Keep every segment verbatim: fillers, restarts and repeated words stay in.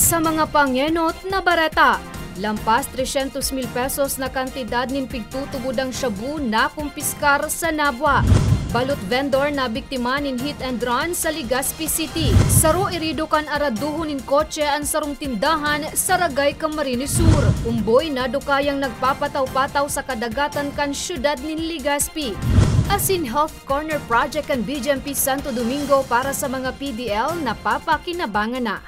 Sa mga pangenot na bareta, lampas tresyentos mil pesos na kantidad nin pigtutubodang shabu nakumpiskar sa Nabua. Balot vendor na biktima nin hit and run sa Legazpi City. Saro irido kan araduhon nin kotse an sarong tindahan sa Ragay, Camarines Sur. Umboy, nadukayang nagpapataw-pataw sa kadagatan kan syudad nin Legazpi. Asin Health Corner Project kan B J M P Santo Domingo para sa mga P D L na papakinabangan na.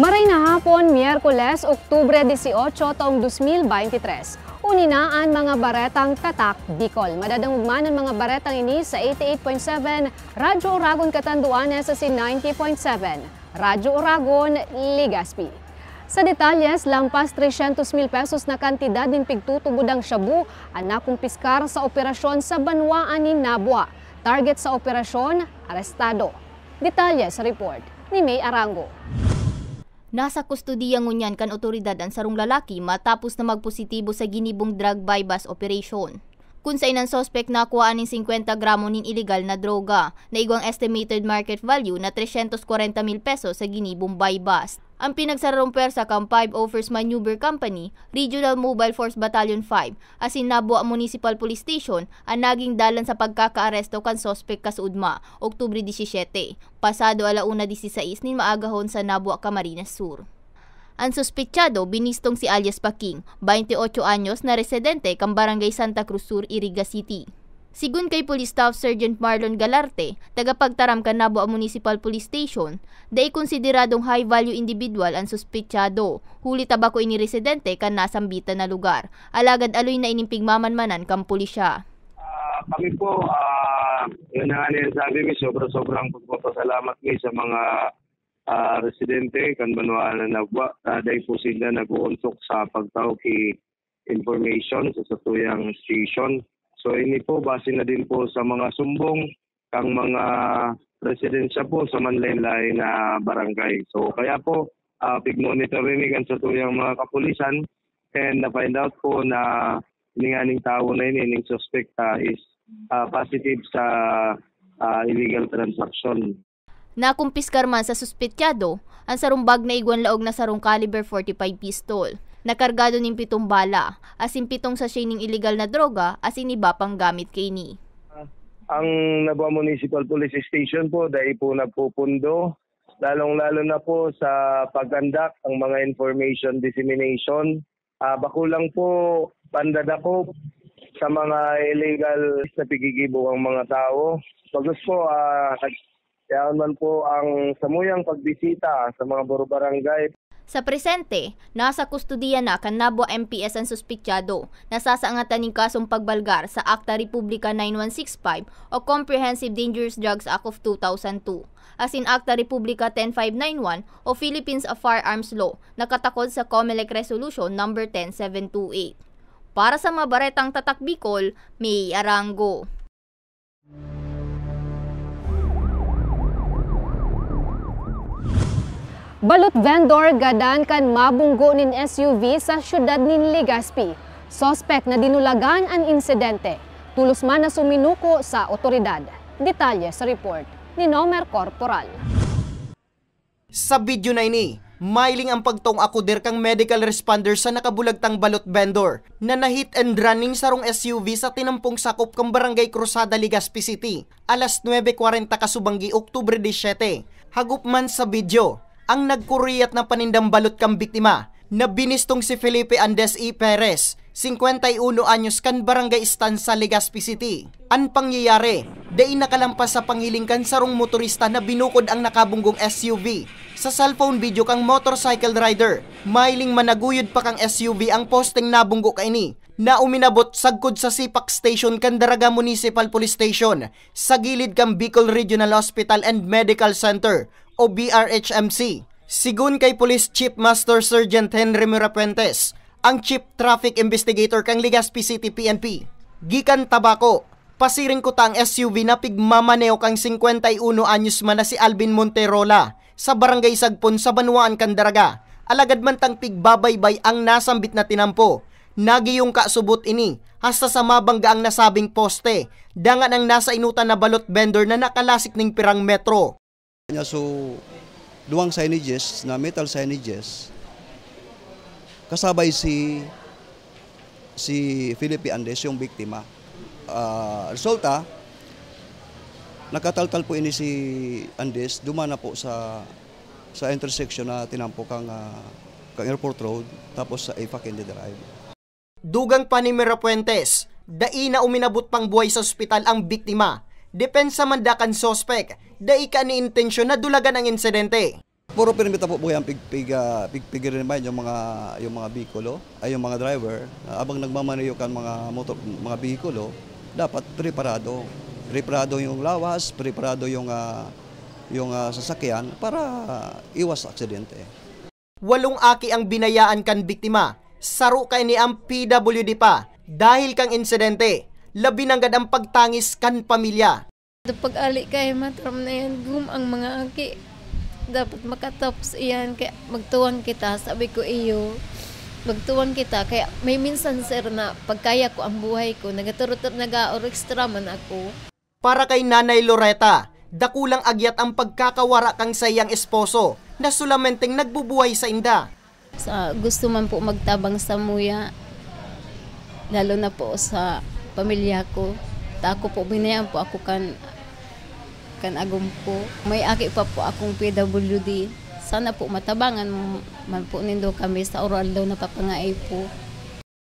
Maray na hapon, Miyerkules, Oktubre dieciocho, taong dos mil veintitrés. Uni na an mga baretang Tatak Bicol. Madadangog man an mga baretang ini sa eighty-eight point seven Radyo Oragon Catanduanes asin ninety point seven Radyo Oragon, Legazpi. Sa detalles, lampas tresyentos mil pesos na kantidad nin pigtutubodang shabu an nakumpiskar sa operasyon sa banwaan nin Nabua. Target sa operasyon, arestado. Detalye sa report ni May Arango. Nasa kustodiya ngunyan kan otoridad an sarong lalaki matapos na magpositibo sa ginibong drug buy-bust operation, kun saen an suspek nakuhaan nin singkwenta gramo nin ilegal na droga na igwang estimated market value na tresyentos kwarenta mil pesos sa ginibong buy-bust. An pinagsararong pwersa kan Five Offers Maneuver Company, Regional Mobile Force Battalion five, asin Nabua Municipal Police Station an naging dalan sa pagkakaaresto kan suspek kasuodma, Oktubre disisiete, pasado ala una disisais nin maagahon sa Nabua, Camarines Sur. An suspetsado, binistong si alias Paking, baynte otso anyos, na residente kan Barangay Santa Cruz Sur, Iriga City. Sigon kay Police Staff Sergeant Marlon Galarte, tagapagtaram kan Nabua Municipal Police Station, dai konsideradong high-value individual an suspetsado, huli ta bako ini residente kan nasambitan na lugar, alagad aloy na ining pigmamanmanan kan pulisya. Ah, kami po, ah, yun na nga niyang sabi mi, sobra-sobrang pagpapasalamat mi sa mga, ah, residente kan banwaan na Nabua, ah, dai po sila nag-uuntok sa pagtao ki information sa satuyang station. So, ini po, base na din po sa mga sumbong kang mga residensya po sa manlain-lain na barangay. So, kaya po, ah, pigmonitor ini kan satuyang mga kapulisan and na-find out po na ini nganing tawo na ini, ining suspect, ah, is, ah, positive sa, ah, illegal transaction. Nakumpiskar man sa suspetsado an sarong bag na igwang laog na sarong caliber forty-five pistol, na kargado nin pitong bala, asin pitong sachet nin ilegal na droga, asin iba pang gamit kaini. Ang Nabua Municipal Police Station po, dai po nagpupundo, lalong-lalo na po sa pag-conduct ang mga information dissemination. Ah, bako lang po pandadakop sa mga illegal na pigigibo ang mga tao. Pagos po, ah, yaon man po ang samuyang pagbisita sa mga buro-barangay. Sa presente, nasa kustodiya na kan Nabua M P S an suspetsado na sasangatan nin kasong pagbalgar sa Akta Republika nine one six five o Comprehensive Dangerous Drugs Act of two thousand two, asin Akta Republika ten five nine one o Philippines Firearms Law, nakatakod sa Comelec Resolution Number ten seven two eight. Para sa mga baretang Tatak Bicol, May Arango. Balot vendor gadan kan mabunggo nin S U V sa siyudad nin Legazpi. Suspek na dinulagan an insidente. Tolos man na suminuko sa otoridad. Detalye sa report ni Nomer Corporal. Sa video na ini, mahiling ang pagtaong akuder kan medical responder sa nakabulagtang balot vendor na na-hit and run ning sarong S U V sa tinampong sakop kan Barangay Cruzada, Legazpi City, alas nuebe kwarenta kasubanggi, Oktubre disisiete. Hagop man sa video, ang nagkuriyat na panindang balot kan biktima na binistong si Felipe Andes E. Perez, singkwenta y uno anyos, kan Barangay Estancia, Legazpi City. An pangyayari, dai nakalampas sa panghiling kan sarong motorista na binukod ang nakabunggong S U V. Sa cellphone video kan motorcycle rider, mahiling managuyod pa kan S U V ang posteng nabunggo kaini, na uminabot sagkod sa Sipak Station kan Daraga Municipal Police Station, sa gilid kan Bicol Regional Hospital and Medical Center o B R H M C. Sigon kay Police Chief Master Sergeant Henry Mirafuentes, ang Chief Traffic Investigator kan Legazpi City P N P, gikan ta bako, Pasiring kuta ang S U V na pigmamaneho kan singkwenta y uno anyos man na si Alvin Monterola sa Barangay Sagpon sa banwaan kan Daraga. Alagad mantang pigbabaybay ang nasambit na tinampo, nagiyong kasubot ini hasta sa mabangga ang nasabing poste, dangan ang nasa inutan na balot bender na nakalasik ning pirang metro. Nya, so, duwang signages na metal signages, kasabay si, si Felipe Andes, yung biktima. Ah, resulta, nakataltal po ini si Andes, duman na po sa, sa intersection na tinampo kang, ah, kang Airport Road, tapos sa Ifa Kennedy Drive. Dugang pa ni Mirafuentes, dai na uminabot pang buhay sa ospital ang biktima. Depensa man da kan suspek, dai kan intensyon na dulagan ang insidente. Puro pirmi ta po buhay ang pig-, pig-, ah, pig-, pig-remind yung mga, yung mga bikulo, ay, yung mga driver, na abang nagmamaneho kan mga motor, mga bikulo, dapat preparado. Preparado yung lawas, preparado yung, ah, yung, ah, sasakyan para iwas sa aksidente. Walong aki ang binayaan kan biktima, saro kaini ang P W D pa. Dahil kang insidente, labi nanggad ang pagtangis kan pamilya. Pag-ali kay mataram na yan, gum ang mga aki. Dapat makatapos iyan, kaya magtuwang kita, sabi ko iyo. Magtuwang kita, kaya may minsan, sir, na pagkaya ko ang buhay ko, nagaturot, nag-aorkestra man ako. Para kay Nanay Loreta, dakulang agyat ang pagkakawara kan saiyang esposo na solamenteng nagbubuhay sainda. Sa gusto man po magtabang samuya, lalo na po sa pamilya ko. Ta ako po, binayaan po ako kan, kan agom ko. May aki pa po akong P W D. Sana po matabangan man po nindo kami sa oral daw na papangaay po.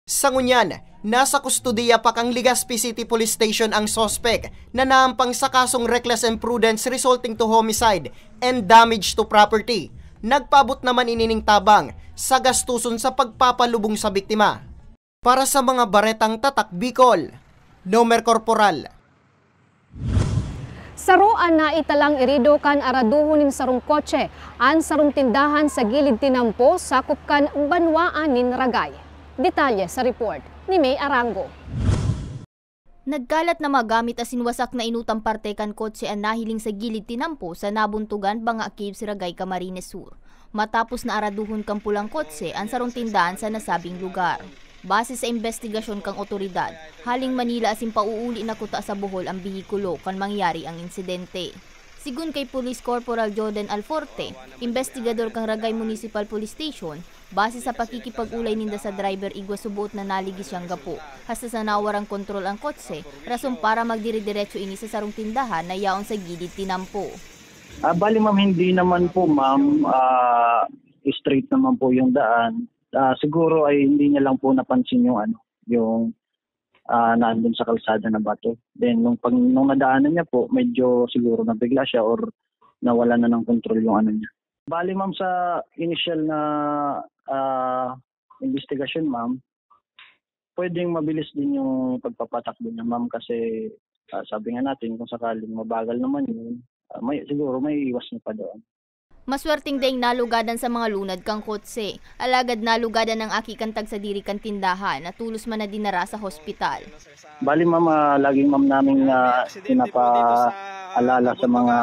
Sa ngunyan, nasa kustodiya pa kan Legazpi City Police Station ang suspek na naampang sa kasong reckless imprudence resulting to homicide and damage to property. Nagpaabot naman ini nin tabang sa gastuson sa pagpapalubong sa biktima. Para sa mga baretang Tatak Bicol, Nomer Corporal. Saro an naitalang erido kan araduhon nin sarong kotse, an sarong tindahan sa gilid tinampo sakop kan banwaan nin Ragay. Detalye sa report ni May Arango. Nagkalat na mga gamit asin wasak na inutang parte kan kotse an nahiling sa gilid tinampo sa Nabuntugan, Banga Caves, Ragay, Camarines Sur. Matapos na araduhon kan pulang kotse an sarong tindahan sa nasabing lugar. Base sa imbestigasyon kan otoridad, haling Manila asin pauuli na kuta sa Bohol an behikulo kan mangyari ang insidente. Sigon kay Police Corporal Joden Alforte, imbestigador kan Ragay Municipal Police Station, base sa pakikipag-olay ninda sa driver, igwa suboot na naligis siyang gapo, hasta sa nawarang kontrol ang kotse, rason para magdire-diretso ini sa sarong tindahan na yaon sa gilid tinampo. Ah, bali, ma'am, hindi naman po, ma'am, ah, straight naman po yung daan. Ah, siguro ay hindi niya lang po napansin yung ano, yung, ah, naandun sa kalsada na bato. Then nung pag-, nung nadaanan niya po, medyo siguro nabigla siya or nawala na ng kontrol yung ano niya. Bali, ma'am, sa initial na, ah, investigasyon, ma'am, pwedeng mabilis din yung pagpapatakbo niya, ma'am, kasi, ah, sabi nga natin, kung sakaling mabagal naman yun, ah, may, siguro may iwas niya pa doon. Maswerteng daing nalugadan sa mga lunad kan kotse, alagad nalugadan ang aki kan tagsadiri kan tindahan na tolos man na dinara sa hospital. Bali, ma'am, ah, laging, ma'am, naming, ah, pinapaalala sa mga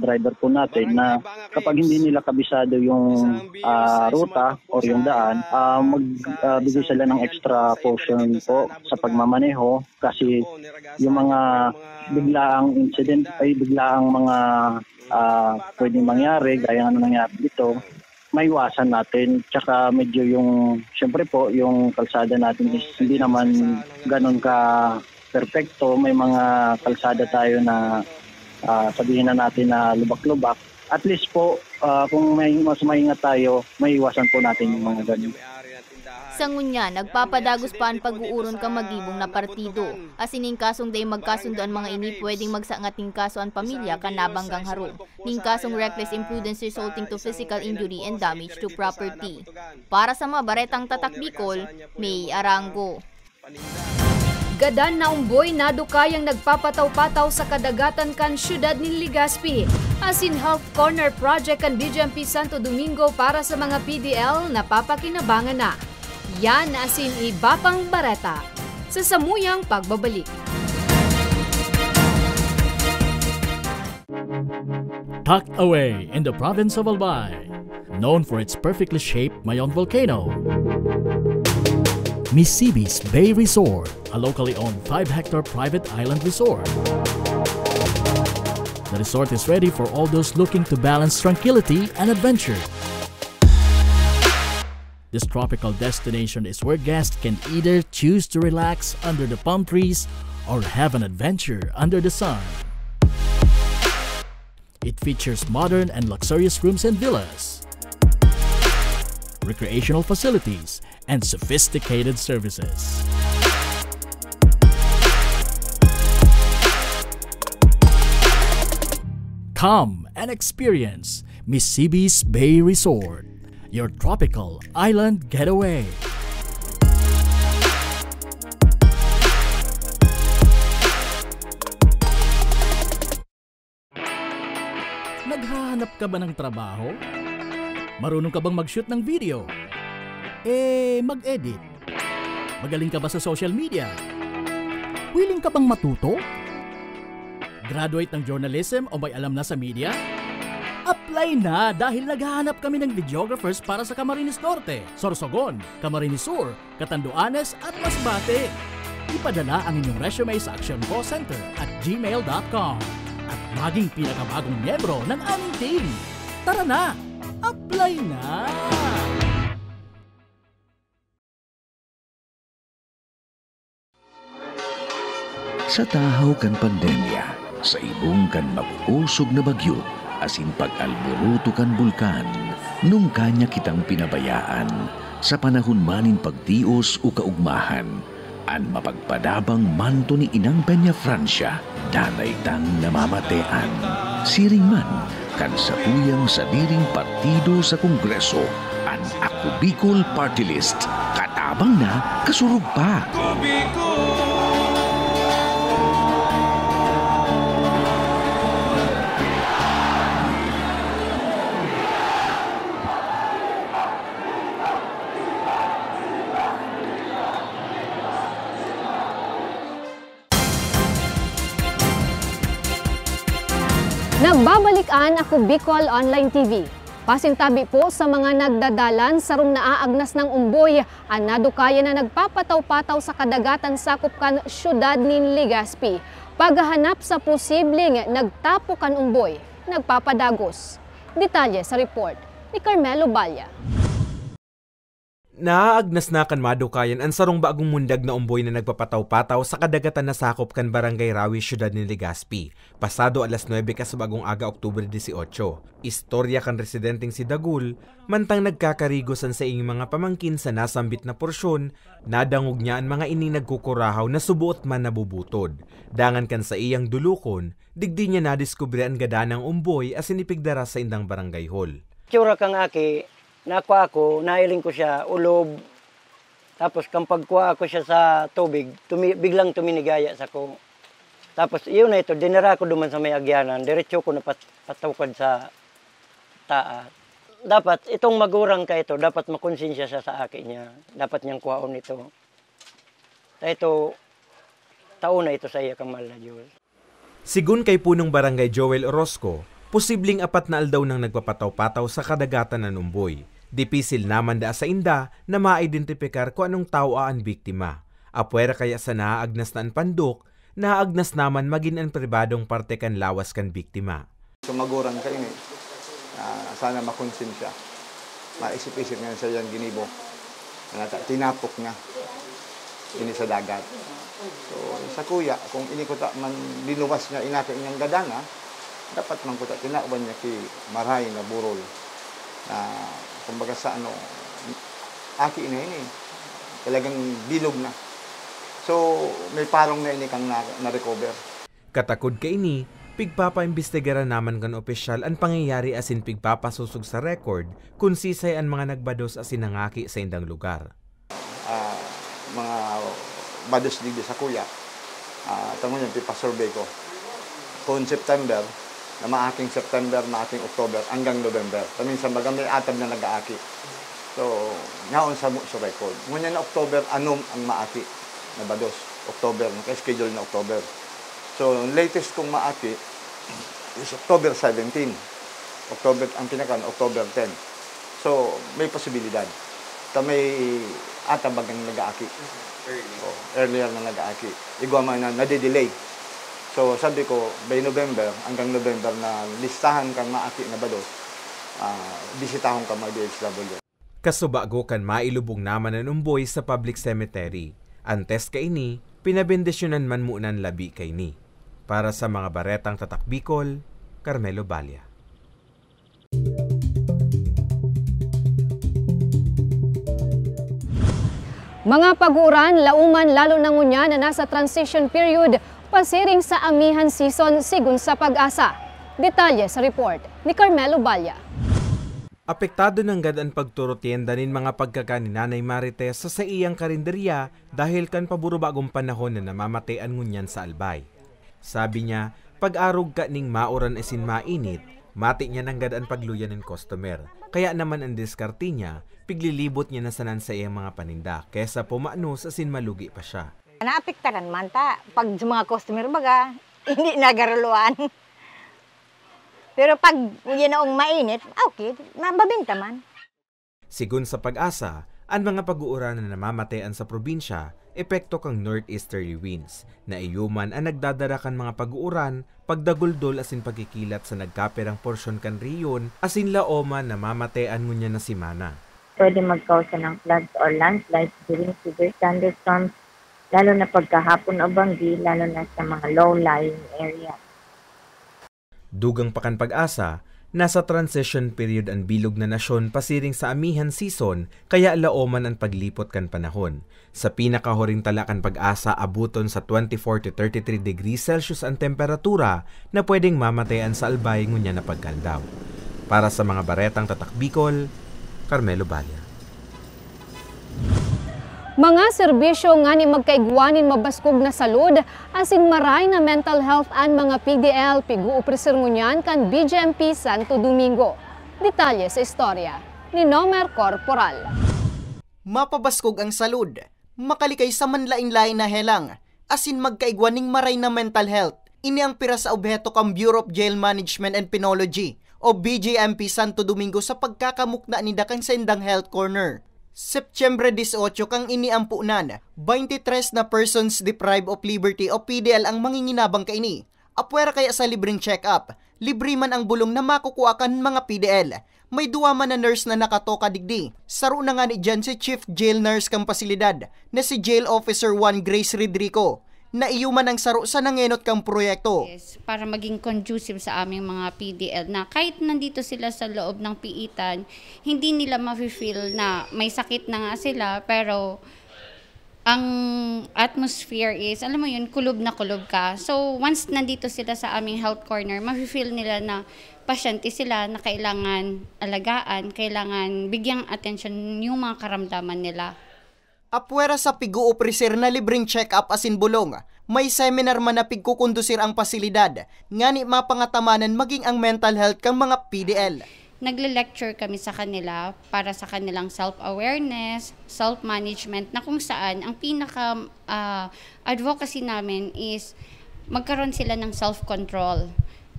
driver po natin na kapag hindi nila kabisado yung, ah, ruta or yung daan, ah, mag, ah, bigay sila ng extra caution po sa pagmamaneho kasi yung mga biglaang incident, ay, biglaang mga, ah, pwedeng mangyari, gaya ng nangyari dito, maiwasan natin. Tsaka medyo yung, siyempre po, yung kalsada natin is hindi naman ganun ka perpekto. May mga kalsada tayo na, ah, sabihin na natin na lubak-lubak. At least po, ah, kung may, mas maingat tayo, maiwasan po natin yung mga ganun. Sa ngunyan, nagpapadagos pa an pag-uurong kan magibong na partido. Asin nin kasong dai magkasundo an mga ini, pwedeng magsangat nin kaso an pamilya kan nabanggang harong, nin kasong reckless imprudence resulting to physical injury and damage to property. Para sa mga Baretang Tatak Bicol, May Arango. Gadan na omboy nadukayang nagpapataw-pataw sa kadagatan kan siyudad nin Legazpi. Asin Health Corner Project kan B J M P Santo Domingo para sa mga P D L napapakinabangan na. Yan asin iba pang bareta sa samuyang pagbabalik. Tucked away in the province of Albay, known for its perfectly shaped Mayon volcano, Misibis Bay Resort, a locally owned five-hectare private island resort. The resort is ready for all those looking to balance tranquility and adventure. This tropical destination is where guests can either choose to relax under the palm trees or have an adventure under the sun. It features modern and luxurious rooms and villas, recreational facilities, and sophisticated services. Come and experience Misibis Bay Resort, your tropical island getaway. Naghahanap ka ba ng trabaho? Marunong ka bang mag-shoot ng video? Eh, mag-edit? Magaling ka ba sa social media? Willing ka bang matuto? Graduate ng journalism o may alam na sa media? Apply na, dahil naghahanap kami ng videographers para sa Camarines Norte, Sorsogon, Camarines Sur, Catanduanes at Masbate. Ipadala ang inyong resume sa actioncallcenter at gmail dot com at maging pinakabagong miyembro ng aming team. Tara na! Apply na! Sa tahaw kan pandemya, sa ibong kan mag-osog na bagyo, asin pag-alboroto kan bulkan, nungka niya kitang pinabayaan, sa panahon man nin pagtios o kaugmahan, an mapagpadabang manto ni Inang Peñafrancia, danay tang namamatean. Siring man, kan satuyang sadiring partido sa Kongreso, an Ako Bicol Party List, katabang na, kasurog pa. Nagbabalik an Ako Bicol Online T V. Pasintabi po sa mga nagdadalan, sarong naaagnas nang umboy an nadukayan na nagpapataw-pataw sa kadagatan sakop kan siyudad nin Legazpi. Paghahanap sa posibleng nagtapo kan umboy, nagpapadagos. Detalye sa report ni Carmelo Balla. Naaagnas na kan madukayan an sarong bagong mundag na umboy na nagpapataw-pataw sa kadagatan na sakop kan Barangay Rawi, siyudad nin Legazpi, pasado alas nuebe kasabagong aga, Oktubre dieciocho. Istorya kan residenteng si Dagul, mantang nagkakarigos an saiyang mga pamangkin sa nasambit na porsyon, nadangog niya an mga ini nagkukurahaw na suboot man nabubutod. Dangan kan saiyang dulokon, digdi niya nadiskubre an gadanang umboy asin ipigdara sa indang barangay hall. Tsura kang aki, nakua ko, nailing ko siya, ulob. Tapos, kan pagkua ko siya sa tubig, tumi-, biglang tuminigaya sako. Tapos, iyon na ito, dinara ko duman sa may agyanan, diretso ko na pat-, patukod sa taas. Dapat, itong magurang ka ito, dapat makonsensya siya sa aki niya. Dapat niyang kuhaon ito. Sa ito, tao na ito sa iya, kamahal na Diyos. Sigon kay Punong Barangay Joel Orozco, posibleng apat na aldaw nang nagpapataw-pataw sa kadagatan an umboy. Dipisil naman daa sainda na maidentipikar kun anong tawo an biktima. Apwera kaya sa naaagnas na an pandok, naaagnas naman magin an pribadong parte kan lawas kan biktima. So, magurang ka ini. Ah, sana makonsensya. Maisip-isip niya sa iyang ginibo. Nga ta-, tinapok niya ini sa dagat. So, sa kuya, kung ini kuta man linuwas niya, inaki niyang gadana, dapat man kuta tinawan niya ki maray na burol na, kumbaga sa ano, aki na ini, talagang bilog na. So, may parong na ini kang na, na-recover. Katakod kaini, pigpapaimbestigaran naman kan opisyal an pangyayari asin pigpapasosog sa record kun sisay an mga nagbados asin nangaki sa indang lugar. Ah, mga bados digdi sa kuya, ah, tamo yan, pipasurvey ko. Kung September, na maaking September, maaking October, hanggang November. Kami sa baga may atab na nag-aaki. So, naon sa mo sa record. Ngunyan na October, anom ang maaki na bados. October, naka-schedule na October. So, latest kong maaki, It's October seventeen. October, ang pinaka, October ten. So, may posibilidad. Ta may ata bagang nag-aaki. Early. Oh, earlier na nag-aaki. Igwa man na nade-delay. So, sabi ko, by November, hanggang November na listahan kang maaki na bados, ah, bisitahon ka mga D H W. Kasubago kan mailubong naman an umboy sa public cemetery. Antes kaini, pinabendisyonan man muna an labi kaini. Para sa mga baretang Tatak Bicol, Carmelo Balla. Mga pag-uuran, lauman lalo na ngunyan na nasa transition period, pasiring sa amihan season, sigon sa PAGASA. Detalye sa report ni Carmelo Balla. Apektado nanggad an pagturo-tienda nin mga pagkakan ni Nanay Marites sa saiyang karinderya dahil kan paburubagong panahon na namamatean ngunyan sa Albay. Sabi niya, pag-arog kaning mauran asin mainit, mati niya nanggad an pagluya nin customer. Kaya naman an diskarte niya, piglilibot niya na sana an saiyang mga paninda kesa pumanos asin malugi pa siya. Naapektaran man ta pag sa mga customer baga, hindi nagaruluan. Pero pag yun ang mainit, okay, mababinta man. Sigon sa PAGASA, an mga pag-uuran na namamatean sa probinsya, epekto kan northeasterly winds, na iyo man an nagdadara kan mga pag-uuran, pagdaguldol asin pagkikilat sa nagkapirang porsyon kan rehiyon asin laoman na namamatean ngunyan na semana. Pwede magkausa ng floods or landslides during severe thunderstorms, lalo na pagkahapon o banggi, lalo na sa mga low-lying area. Dugang pa kan PAGASA, nasa transition period an bilog na nasyon pasiring sa amihan season, kaya laoman an paglipot kan panahon. Sa pinakahuring tala kan PAGASA, abuton sa twenty-four to thirty-three degrees Celsius an temperatura na pwedeng mamatean sa Albay ngunyan na pagkaalaw. Para sa mga baretang Tatak Bicol, Carmelo Balla. Mga serbisyo ngani magkaigwa nin mabaskog na salud asin maray na mental health an mga P D L, pig-oopreser ngunyan kan B J M P Santo Domingo. Detalye sa istorya ni Nomer Corporal. Mapabaskog ang salud, makalikay sa manlaen-laen na helang, asin magkaigwa nin maray na mental health. Ini ang pira sa obheto kan Bureau of Jail Management and Penology o B J M P Santo Domingo sa pagkakamukna ninda kan saindang health corner. Setyembre dieciocho kan ini ampunan, twenty-three na persons deprived of liberty o P D L ang manginginabang kaini. Apwera kaya sa libreng check-up, libre man ang bulong na makukua kan mga P D L. May duwa man na nurse na nakatoka digdi. Saro na ngani diyan si Chief Jail Nurse kan pasilidad, na si Jail Officer one Grace Redrico, na iyo man ang saro sa nangenot kan proyekto. Yes, para maging conducive sa aming mga P D L na kahit nandito sila sa loob ng piitan, hindi nila mafe-feel na may sakit na nga sila, pero ang atmosphere is, alam mo yun, kulob na kulob ka. So, once nandito sila sa aming health corner, mafe-feel nila na pasyente sila na kailangan alagaan, kailangan bigyang atensyon yung mga karamdaman nila. Apwera sa pig-oopreser na libreng check-up asin bulong, may seminar man na pigkukondusir ang pasilidad, ngani mapangatamanan maging ang mental health kan mga P D L. Nagle-lecture kami sa kanila para sa kanilang self-awareness, self-management, na kung saan ang pinaka, ah, advocacy namin is magkaroon sila ng self-control.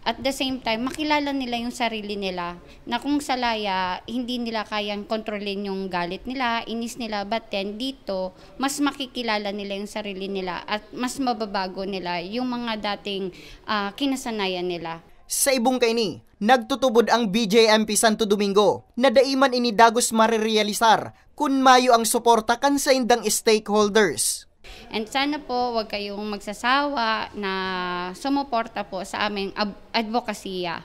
At the same time, makilala nila yung sarili nila na kung sa laya, hindi nila kayang kontrolin yung galit nila, inis nila, but then dito, mas makikilala nila yung sarili nila at mas mababago nila yung mga dating, ah, kinasanayan nila. Sa ibong kaini, nagtutubod ang B J M P Santo Domingo na dai man ini dagos marerealisar kun mayo ang suporta kan saindang stakeholders. And sana po, wag kayong magsasawa na sumuporta po sa aming ab-, advokasya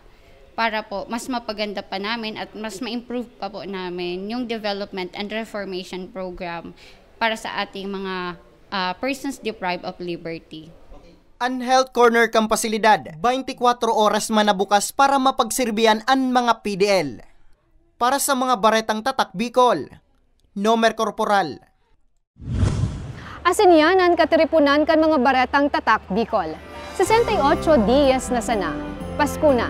para po mas mapaganda pa namin at mas ma-improve pa po namin yung development and reformation program para sa ating mga, ah, persons deprived of liberty. An Health Corner kan pasilidad, twenty-four oras man na bukas para mapagserbihan an mga P D L. Para sa mga Baretang Tatak Bicol, Nomer Corporal. Asin yan an katiriponan kan mga Baretang Tatak Bicol. Sesenta y ocho diyas na sana. Pasko na.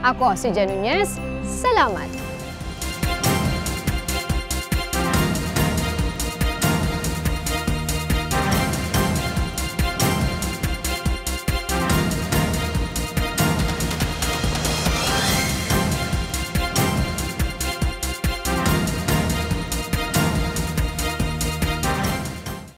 Ako si Jen Nunez. Salamat!